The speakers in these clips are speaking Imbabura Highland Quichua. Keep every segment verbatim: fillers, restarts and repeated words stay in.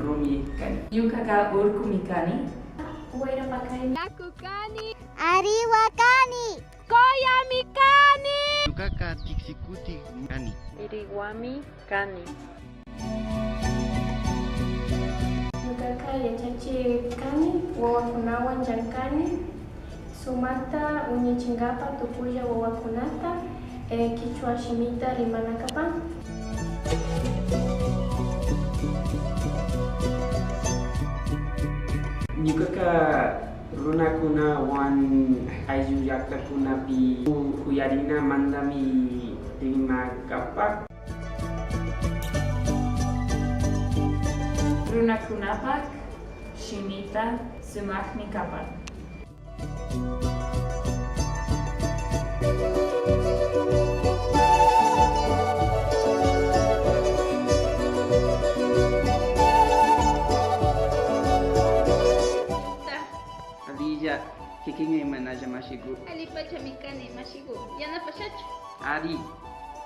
Rumi kani. Ñukaka urkumi kani. Wayra pakaymi. Yaku kani. Ariwa kani. Koyami kani. Ñukaka tiksikuti kani. Iriwami kani. Ñukaka yachachik kani, wawakunawan llankani, sumakta wiñachinkapa tukuylla wawakunata, eh, kichwa shimita rimanakapan. Ñukaka runakunawan ayllu llaktakunapi ku-, kuyarinamantami rimakapak. Runakunapak shimita sumakmi kapan. Alilla, kikinka imanalla mashiku? Allipachami kani mashiku. Yanapashachu? Ari,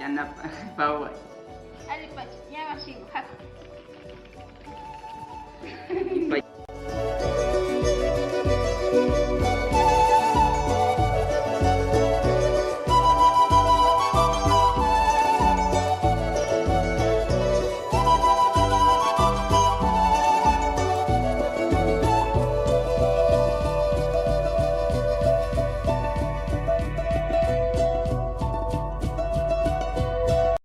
yanapaway. Allipacha, ña mashi.